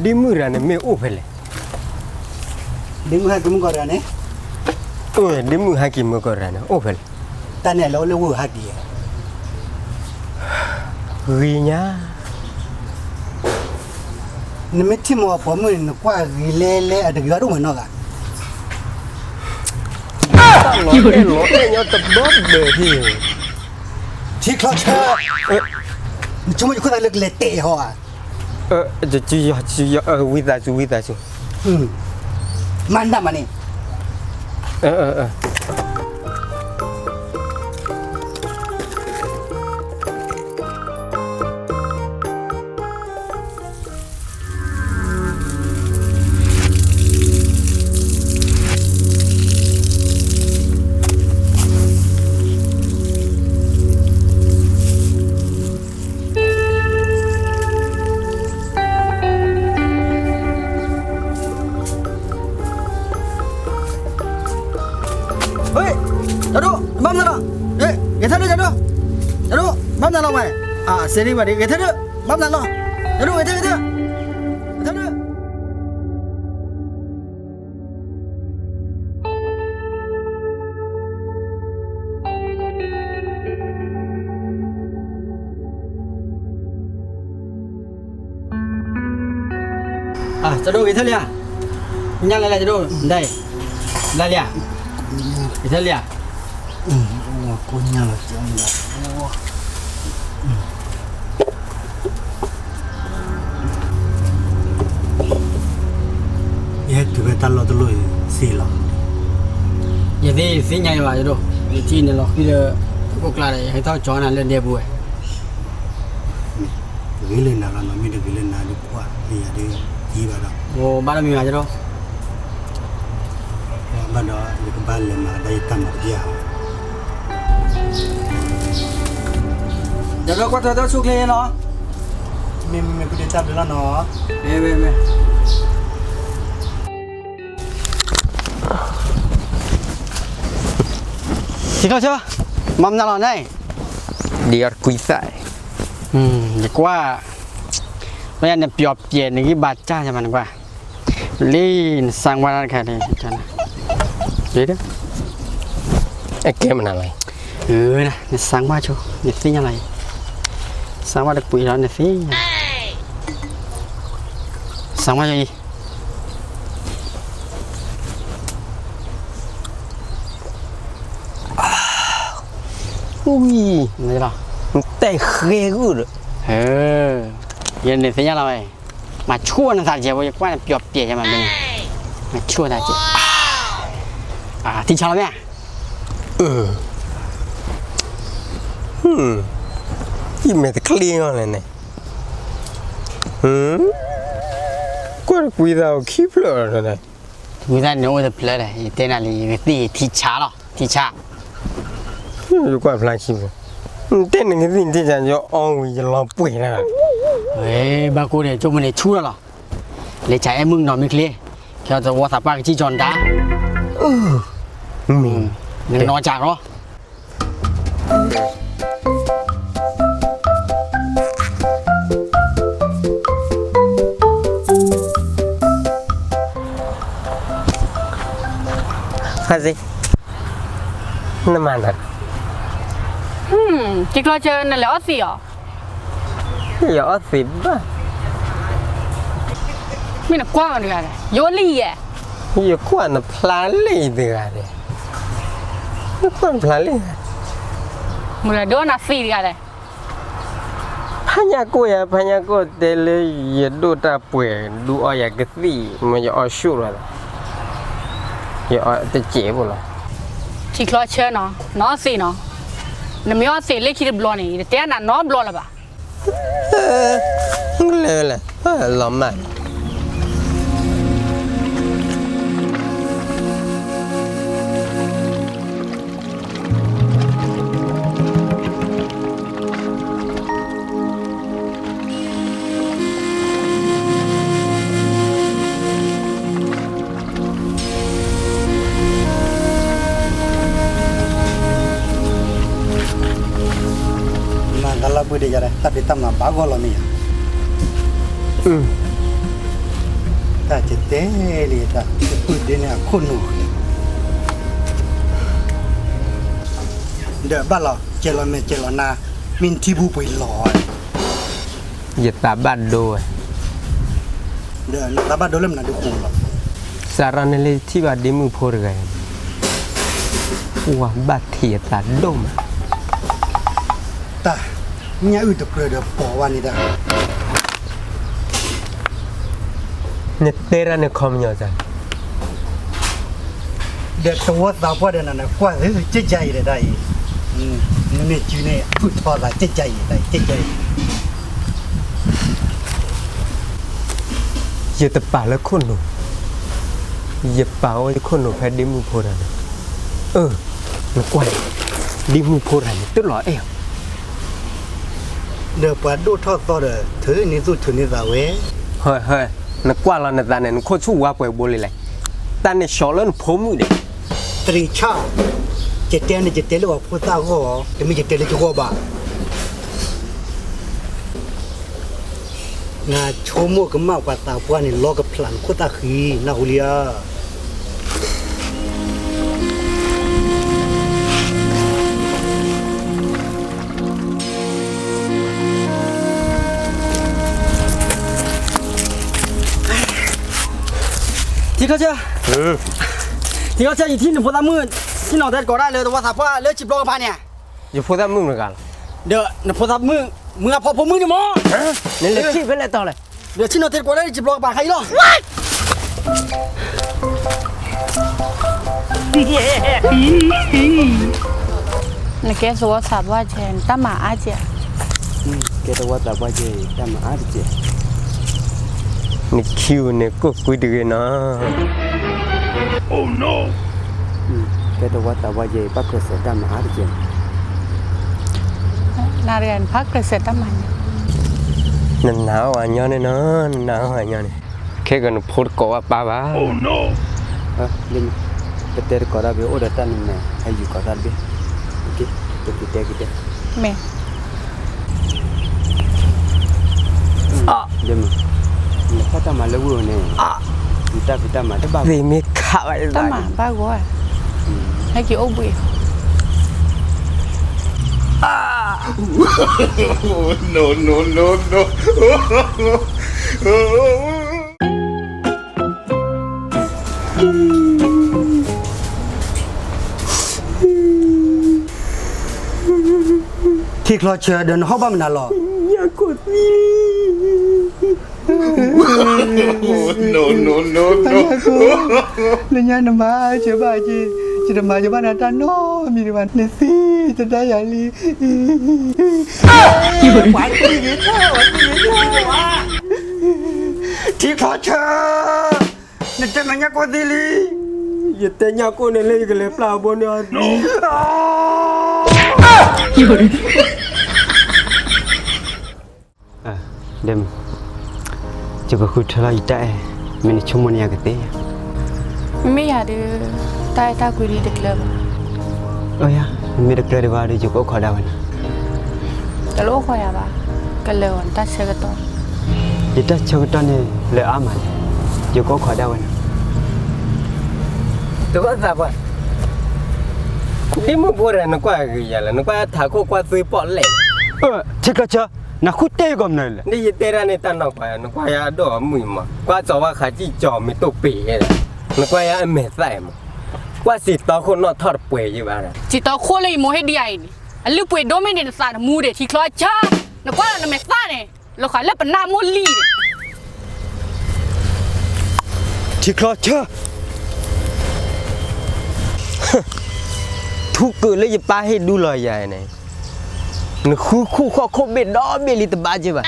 ဒ့မုၣ်တဂၤန့ၣ်မ့ၢ်အိၣ်ဖဲလဲၣ်. ဒ့မုၣ်ဟဲက့ၤမုၢ်ကီၢ်တဂၤန့ၣ်. အၢ ဒ့မုၣ်ဟဲက့ၤမုၢ်ကီၢ်တဂၤန့ၣ် အိၣ်ဖဲလဲၣ်. တၢ်န့ၣ်လၢအိၣ်လၢဝ့ၢ်ဟဲက့ၤ. ဂ့ၤညါ. နမ့ၢ်ထံၣ်မ့ၢ်ပိာ်မုၣ်န့ၣ် နကွၢ်ဂ့ၤလဲၣ်လဲၣ် အတဂ့ၤဘၣ်ဒိၣ်မးနီၢ်ဂၤ. တၢ်လီၤအဲၣ်လီၤအဲၣ်ညီတဘျီတဘျီဖံ. ထံချီဆၢ. နဆိကမိၣ်ယခိၣ်သးလၢကလဲၤတဲာ်ဟီဧါ. ဝံသးစူၤ ဝံသးစူၤ. မၤနၢ်မးန့ၣ်. ဟဲ ကၠီဒိၣ် ဘၣ်မနုၤလီၤ. ဂဲၤထၢၣ်ဒိၣ် ကၠီဒိၣ်, ကၠီဒိၣ် ဘၣ်မနုၤလီၤဝဲ. အစဲဒံးဘၣ်ဒံး ဂဲၤထၢၣ်ဒိၣ် ဘၣ်မနုၤလီၤ. ကၠီဒိၣ် ဂဲၤထၢၣ် ဂဲၤထၢၣ် ဂဲၤထၢၣ်ဒိၣ်. ကၠီဒိၣ် ဂဲၤထၢၣ်လံဧါ. ညၣ်လၢ်လၢ် ကၠီဒိၣ် ဒ်အံၤ လၢ်လံဧါ. ဂဲၤထၢၣ်လံဧါ. ယဟဲတုၤဖဲတၢ်လီၢ်တလီၢ်အံၤသ့လီၤ. ယသ့ယသ့ၣ်ညါယၤဘၣ် ကၠီဒိၣ်, ယထံၣ်န့ၣ်လီၤဃံလၢ ခိၣ်ကျါဒီး ယဟဲထီၣ်ကၠီနၤလၢဒဲပူၤဝဲ. ဂ့ၤလၢနၤလီၤနီၤ, မ့ၢ်တဂ့ၤလၢနၤဒီး ပှၤမ့ၢ်ယၤဒီး ယံၤဘၣ်ဒီး ဘၣ်ဒီးမ့ၢ်ဘၣ် ကၠီဒိၣ်. ဘၣ်ဒီး ယကဘၣ်လဲၤမၤကဒါယတၢ်မၤတဘျီဧါ. ကၠီဒိၣ် ကွၢ်ထွဲတၢ်ဆူၣ်ချ့နီၤ. မ့ၢ်မ့ၢ်မ့ၢ် ပတၢ်ဘျုးလီၤနီၤ. မ့ၢ်မ့ၢ်မ့ၢ်. ထံချီဆၢ, မၤမနုၤလီၤန့ၣ်. ဒ်အီၤတကွံသး, ယကွၢ်, နပျီပျဲးနဂံၢ်ဘါစၢ်ယမးနကွၢ်, လံ နစၢ်ကွၢ်တၢ်တခါန့ၣ်, အကဲမနုၤလီၤ, နစၢ်ကွၢ်ဆိ, နသ့ၣ်ညါလီၤအံၤ, စၢ်ကွၢ်တကွံလီၤ နသ့ၣ်ညါ, စၢ်ကွၢ်ဆိအံၤ. ဝံၤ, နတဲဃဲဂုၢ်ဒီး, ယန့ၣ်သ့ၣ်ညါလီၤဝဲ, မၤဆူၣ်နသးတကဲးဖိ ယကွၢ်နပျီပျဲးယမး, မၤဆူၣ်နသးတကဲး, ထံဆါလီၤမ့ၢ်ဧါ. ယမဲာ်တချ့အီၤလဲၣ်န့ၣ်, ကွၢ်တကွံသးအိၣ်ခံဖျၢၣ်လီၤန့ၣ်. ဝံသးန့ၣ်အိၣ်တဖျၢၣ်ဒီး ယတဲနၤလံ ယကသ့ၣ်ယထံဆါလီၤ ထံဆါ. ယကွၢ်ဖျါခံဖျၢၣ်, နတဲနကသ့ၣ်နထံဆါ ယအီဝံၤယလီၤပှဲၤလီၤ. ဝဲ ဘၣ်ကိၢ်န့ၣ် ကၠိမ့ၢ်န့ၣ်ဆူၣ်ထီၣ်လီၤ, လဲၤဆါအဲၣ်မုၣ်နီၢ်မ့ၢ်ချ့, ကသဝီသးပှၢ်ကစံၣ်ကၠီနတၢ်, မ့ၢ်, နကနီၢ်ကၠးလီၤ. နမၤနၤ, ထံချီဆၢ နလဲၤအီၣ်သံးအီၤ, ယအီၣ်သံးဘၣ်, မ့ၢ်နကွၢ်မတဂၤလဲၣ် ယအိၣ်လံယဲ, ယကွၢ်နဖျါလံတဂၤလဲၣ်, ယကွၢ်နဖျါလံ, မတၤဒိၣ်နသံးတဂၤလဲၣ်. ဖးညၣ်ကိၢ်ယၤ ဖးညၣ်ကိၢ်တဲလၢ ယဒိၣ်တၢ်ပှဲၤ ဒုးအီယၤကသံၣ် မ့ၢ်ယအီၣ်ဆူၣ်လီၤ, ယအီၣ်တစဲးဖိလီၤ. ထံချီဆၢနီၤ နအီၣ်သံးနီၤ, နမ့ၢ်အီၣ်သံးလၢခံတဘျီန့ၣ် ယတတဲနၤနီတဘျီလၢၤဘၣ်. လဲၤလဲၤ လီၤမၢ်. မၤတၢ်လၢပှဲၤဒံးယၤဒီး တၢ်ဖံးတၢ်မၤဘၣ်ဂီၢ်လီၤမ့ၢ်ဧါ. တၢ်တဲလံတၢ် တပုၢ်ဒ့န့ၣ်အခိၣ်နူာ်, ဒီးဘၣ်လီၤ ကဲလီၤမဲာ်ကဲလီၤနါ, မ့ၢ်နထံပူၤပှ့ၤလီၤ, ယသးဘၣ်ဒိဝဲ, ဒီးနသးဘၣ်ဒိလၢမနုၤဒုးဃိလီၤ, စးထီၣ်န့ၣ်လၢယထံၣ်ဘၣ်ဒ့မုၣ်ဖိတဂၤအံၤန့ၣ် ပှၤဘၣ်ထံးအသးဒိၣ်မး, တၢ် ညၣ်အုၣ်တကြၢးဒီးပိာ်ဝဲန့ၣ်တၢ် နတဲတၢ်န့ၣ်ခီပညီစ့ၢ်, ဒီးတဝီသးပှၢ်ဒီးနၤန့ၣ် ကွၢ်သုကကယံၤဒီးတၢ်အံၤ, နမ့ၢ်စုန့ၣ် ဖုၣ်ထီသးကကယံၤ တၢ်အံၤကကယံၤ, ယတပာ်လၢခိၣ်နူာ်, ယပာ်အိၣ်လၢခိၣ်နူာ်ဖဲဒ့မုၣ်ဖိတဂၤန့ၣ်, အၢ နကွၢ်န့ၣ် ဒ့မုၣ်ဖိတဂၤန့ၣ် တလီၤအဲၣ်အီၤ ဒီးပှၤဒိၣ်ထီၣ်သီဒီး ထုးန့ၢ်သူၣ်ထုးန့ၢ်သးဝဲ, ဟဲ နကွၢ်လီၤနသးန့ၣ် နခိၣ်ဆူၣ်ဝါပှဲၤဘိလံလဲၣ်, တၢ်န့ၣ်ဆှီလၢနဖိမုၣ်ဒံး, တရံးဆၣ်, ယတဲန့ၣ် ယတဲလၢပှၤဖိသၣ်အဂီၢ်, တမ့ၢ်ယတဲလၢယဂီၢ်ဘၣ်. နဆိကမိၣ်ကမၣ်ပှၤသးပှၢ်န့ၣ် လီကဖျးနခိၣ်သၣ်ဃံ နၢ်ဟူလံဧါ. ထံခီဆၢ, ထံခီဆၢ ယထံၣ်နဖိသၣ်မုၣ်, ထံၣ်နီၢ်တဲတကိးတၢ်လၢတဝီသးပှၢ်လၢစံာ်ပျီကပၤန့ၣ်, ယဖိသၣ်မုၣ်မတၤဂၤလီၤ, ဒီးနဖိသၣ်မုၣ်, မုၢ်အဖီဖိမုၣ်န့ၣ်မး, နလဲၤထံၣ်ဖဲလဲၣ်တီၤလဲၣ်, ဒီးထံၣ်နီၢ်တဲတကိးတၢ်လၢစံာ်ပျီကပၤခါအံၤလီၤ. နကဲသဝီသးပှၢ်ကဲ နတၢ်မၤအါကဲ, ကဲသဝီသးပှၢ်ကဲ တၢ်မၤအါတကဲ, နခံန့ၣ်ကိၣ်ကွံတဂ့ၤနီၤ, ကဲသဝီသးပှၢ်ကဲ ဘၣ်ကြၢးစၢးတၢ်မၤအါတကဲ, နတဂၤန့ၣ် ဘၣ်ကြၢးစၢးတၢ်မၤန့ၣ်, နနာ်အီၤအညီန့ၣ်နီၤ, နနာ်အီၤအညီန့ၣ်, ခဲကနဖိတကိးဘၣ်ပၢ်ဘၣ် ပတဲတကိးတၢ်ဖဲ အိၣ်ဒီးတၢ်နမဲာ် ဟဲယူၤကိးတၢ်တဘ့ၣ်, ကတဲကတဲ, မ့ၢ်, နတၢ်မၤလၢဝ့ၢ်န့ၣ်, နတၢ်ဖံးတၢ်မၤတဘၣ်, သ့မ့ၢ်ခးဝဲတၢ်မၤဘၣ်ဂီၢ်, ဟဲက့ၤအိၣ်ဘှံး ထံချီဆၢဒီးနဟီၣ်ဘၣ်မနုၤလီၤ, ညၣ်ကိၢ်သံလံ, ညၣ်ကိၢ်, လၢညါနမၤစၢၤဘၣ်က့ၤ, ယတမၤစၢၤဘၣ်နၤတၢ်နီတမံၤဒံးဘၣ်, နသံတဒါယၤလံ, ထံချီဆၢ, နတဲမ့ၢ်ညၣ်ကိၢ်သံလံ, ယတဲညၣ်ကိၢ်န့ၣ်လၢယကလဲၤပျၢ်အဘိန့ၣ်အီၤ, ဒဲမုၣ်, ယကဃုထၢလီၤယတၢ်အဲၣ်, မ့ၢ်နဆိကမိၣ်န့ၣ်ယကသ့ဧါ, မ့မ့ၢ်ယၤဒီး, တၢ်အဲၣ်တၢ်ကွံဒ်တကျၢၤဘၣ်, အိယါ, နမ့ၢ်တကျၢၤဒံးဘၣ်ဒီး ယကအိၣ်ခိးဒၣ်ဝဲနၤ, တလိၣ်အိၣ်ခိးယၤဘၣ်, ကလၢာ်ဂီၤနတၢ်ဆၢကတီၢ်, ယတၢ်ဆၢကတီၢ်န့ၣ်လၢအါမးလဲၣ်, ယကအိၣ်ခိးဒၣ်ဝဲနၤ, တဘၣ်သးပှၢ် ဒ်မုၣ်ဖိဒီး နကွၢ်ဂ့ၤယၤလဲၣ်, နကွၢ်ထးခိၣ်ကွၢ်သွ့ပီၣ်လဲၣ်, ထံချီဆၢ, နဃုတဲယကီးမနုၤလဲၣ်, ဒ်ယတဲတၢ်န့ၣ်တၢ်နီၢ်ကွၢ်, နကွၢ်ယၤအဒိၣ်အမုၢ်မး, ကွၢ်စီၤဝါခးစံၣ်ကၠီၤမ့ၢ်တိၢ်ပ့ၤ, နကွၢ်ယၤအမဲာ်သၣ်အံၤမး, ကွၢ်စံးတီခိၣ်နီၣ်ထီၣ်တပှဲၤယံဘၣ်, စံးတီခိၣ်လၢယမိၢ်ဟ့ၣ်ဒံးယၤအံၤန့ၣ်, အလုၢ်ပှ့ၤဒိၣ်မ့ၢ်န့ၣ်နသးတမူဒီး ထံချီဆၢ, နကွၢ်လီၤနမဲာ်သၣ်န့ၣ်, လီၤဃာ်လၢပနၢ်မိၢ်လံၢ်န့ၣ် ထံချီဆၢ, ထူကၢၢ်လၢယပၢ်ဟ့ၣ်ဒူလီၤယၤန့ၣ်, နဃုခူၣ်ဃီၣ်ခိၣ်ဘ့ၣ်ဒီဘ့ၣ်လံတဘၣ်က့ဘၣ်,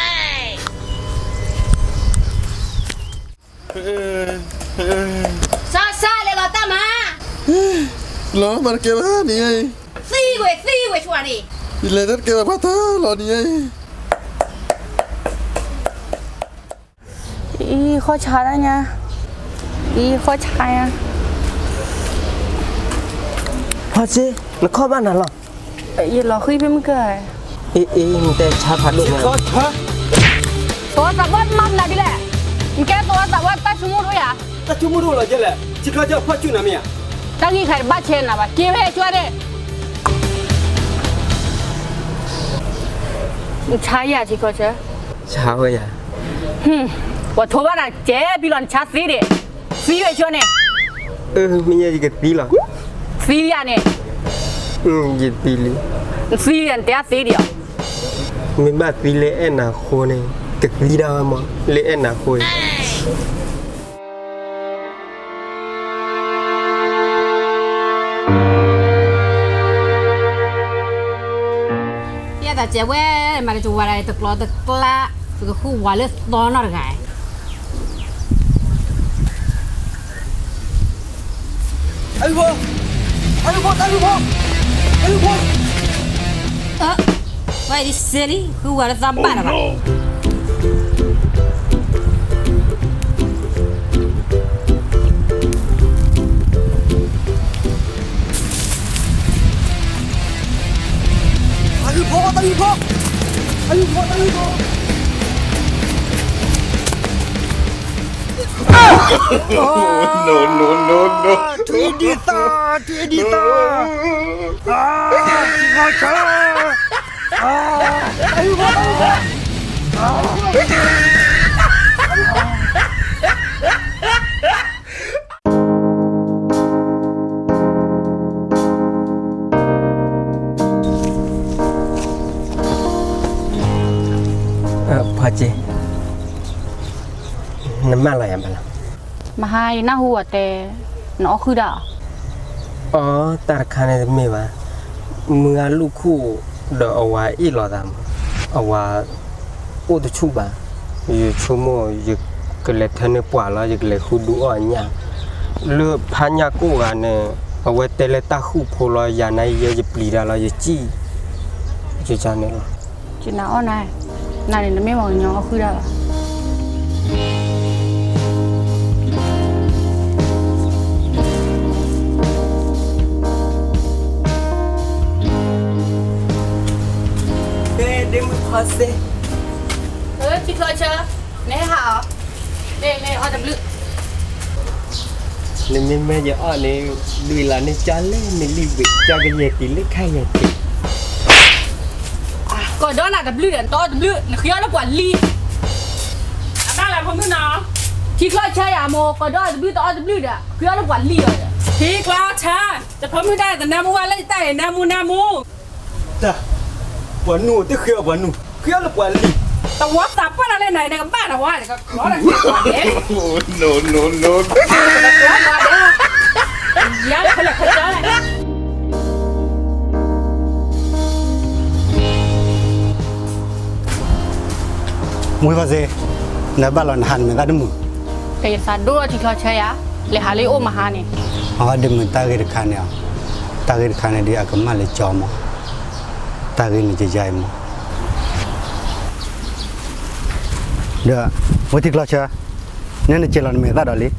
စါစါလဲၤလီၤတၢ်မၤ, လီၤမၤတကဲဘၣ်နံၤ, သံဝဲသံဝဲဆူန့ၣ်, ယလဲၤတၢ်တကဲဘၣ်ပှၤတၢ်လီၤနံၤ, အံၤဃီၣ်ဆါတၢ်ညါ, အံၤဃီၣ်ဆါညါ, ဖီစ့, နခီၣ်ဘၣ်နၤလီၤ, ယလီၤဃံဖဲမုၢ်ကၢ, အံၤအံၤ နတဲဆါဖးဒိၣ်ညါ, သီသးဘၣ်မၤမနုၤဒ်လဲၣ် နကဲသိးသးဝဲတၢ်ဆိကမိၣ်တအိၣ်ဧါ. တၢ်ဆိကမိၣ်တအိၣ်လီၤကဲလဲၣ်, ထံချီဆၢဖီၣ်ဆူၣ်နၤမ့ၢ်ဧါ. တၢ်ဂ့ၢ်ခါတဘၣ်ဆဲးနၤဘၣ်, က့ၤဝဲကၠွဒဲး. နဆါယၤထံချီဆၢ. ဆါဝဲယၤ. ပှၤထိဘၣ်နၤကဲပံလီၤ နဆါသ့ဒံး, သံဝဲဆၢန့ၣ်. အၢ မ့ၢ်ညါယကသံလီၤ. သံယၤန့ၣ်. ယသံလံ. နသံလံ နတဲသ့ဒံးဧါ. မ့ၢ်ဘၣ်သံလၢအဲၣ်နၤဃိန့ၣ်, ကသံဒၣ်ဝဲမး လၢအဲၣ်နၤဃိအံၤ. ယသးစဲးဝဲ, မၤတဝၤဒၣ်တကျီတကျါ, ပကဃုဝၤလၢသီနီတဂၤ. တၢ်လုၢ်ဖိ, တၢ်လုၢ်ဖိ, တၢ်လုၢ်ဖိ, တၢ်လုၢ်ဖိ. ဝဲဒ်စ့လံ, ဃုဝၤလၢသီဘၣ်တဘၣ်. တၢ်လုၢ်ဖိ, တၢ်လုၢ်ဖိ, တၢ်လုၢ်ဖိ, တၢ်လုၢ်ဖိ. ထွံၣ်ဒ်သၣ်, ထွံၣ်ဒ်သၣ်, ထံချီဆၢ, ဖီက့, နမၢလီၤယၤဘၣ်လီၤ. မဟါယနၢ်ဟူအီၤတဲ, နအီၣ်ဃုာ်ဒၣ်အီၤ. အီ, တၢ်တခါန့ၣ်တမ့ၢ်ဘၣ်, မုၢ်ဂၤလူၢ်ခိၣ်ဒီးအဝၤအ့ၣ်လိာ်သးမး, အဝၤအိၣ်တဆူၣ်ဘၣ်. ယဆိကမိၣ် ယကလဲၤထၢန့ၢ်ပှၤလီၤ, ယကလဲၤဃုဒုးအီၣ်အညၣ် လၢဖးညၣ်ကိၣ်ဂၤန့ၣ်, အဝဲတဲလၢတၢ်ဃူဖိလီၤ, ယၤနၤယဲယပျံၤတၢ်လီၤ, ယစံၣ်, ယကန့ၣ်လီၤ. နအီၣ်နၤ, နၤန့ၣ်နမ့ၢ်ပှၤကညီအီၣ်ဃုာ်ဒၣ်ဘၣ်. ဒ့မုၣ်ဖီစ့, ထံချီဆၢ, နဟဲဟးအီၤ, အီၣ်တဘျုး. နမ့မ့ၢ်ယအီၣ်န့ၣ်, ဒုးလီၤန့ၢ်ကၠီလၢနလံာ်ဘှံး, ကၠီကယဲၢ်တံၢ်လၢခါယဲၢ်တံၢ်. ကီၢ်ဒီနၤတဘျုးဒီး နတအီၣ်တဘျုး, နဃ့အီၣ်လၢပှၤလံ. အဘၣ်လၢဖိမုၣ်နီၤ, ထံချီဆၢယၤမိၢ်, ကီၢ်ဒီတဘျုးတအီၣ်တဘျုးဒီး ဃ့အီၣ်လၢပှၤလံလီၤ. ထံချီဆၢ, တဖိမုၣ်တၢ်အံၤတနၢမူဝဲလၢယတၢ်အံၤ နၢမူနၢမူ. တၢ်, ပှၤနူၢ်တဃ့အီၣ်ပှၤနူၢ်, ဃ့အီၣ်လၢပှၤလံ. တဝီသးပှၢ်နၤလၢနၤအံၤ နကဘၣ်နဝါ, နကကျီနၤ, ယၤလၢခလၢခကၠီ ဝံဖီစ့, နဘၣ်လီၤနဟးနမဲာ်သၣ်တမုာ်. ကယသးဒိၣ်ထံချီဆၢယၤ, လဲၤဟးလၢယအိၣ်မဟါန့ၣ်. အီ ဒ့မုၣ်တၢ်ဂ့ၢ်တခါန့ၣ်အီ, တၢ်ဂ့ၢ်တခါန့ၣ်ဒီးအကမၣ်လၢကၠီမး, တၢ်ဂ့ၢ်န့ၣ်ကယါအံၤမး. ဒီး, ဝဲထံချီဆၢ, နဲနစဲးလီၤနမဲာ်သၣ်ဒီးလ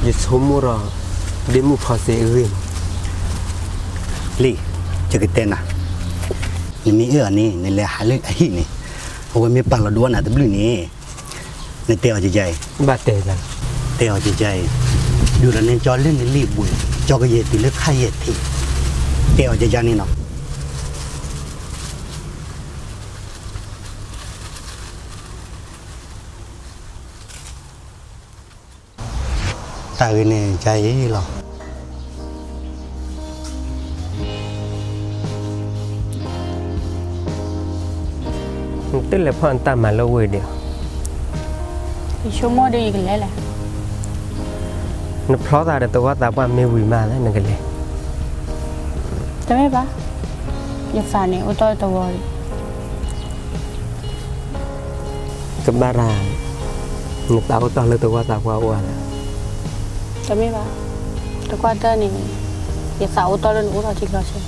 ံ. ယဆိကမိၣ်ဒီး, ဒ့မုၣ်ဖီစ့အဂ့ၢ်မး. လံ, ယကတဲနၤ, နမ့ၢ်အၢၣ်အီၤန့ၣ် နလဲၤဟးလၢအဟံၣ်န့ၣ်, အဝဲမ့ၢ်ပာ်လီၤဒုးအီၣ်နၤတဘျုးန့ၣ်, နတဲအီၤကယါအံၤ, ဘၣ်တဲ, တဲအီၤကယါအံၤ, ဒုးလီၤန့ၢ်ကၠီလၢနလံာ်ဘှံး, ကၠီကယဲၢ်တံၢ်လၢခါယဲၢ်တံၢ်, တဲအီၤကယါန့ၣ်နီၤ. တၢ်ဂ့ၢ်န့ၣ်ကယါအံၤလီၤ. နတလဲၤဖီၣ်နတၢ်မၤလၢဝ့ၢ်ဒံးဧါ. ယဆိကမိၣ်ဒီးယကလဲၤလဲၣ်. နဖျီသးဒီးသဝီသးပှၢ်မ့ၢ်ဝံၤမး နကလဲၤ. တမ့ၢ်ဘၣ်, ယသးန့ၣ်အိၣ်တီၢ်သဝီဒံး. ကဘၣ်တၢ်, နသးအိၣ်တီၢ်လၢသဝီသးပှၢ်အိၣ်ဧါ. တမ့ၢ်ဘၣ်, တကွၢ်တၢၢ်န့ၣ်, ယသးအိၣ်တီၢ်လၢနအိၣ်ထီၣ်ထံချီဆၢ.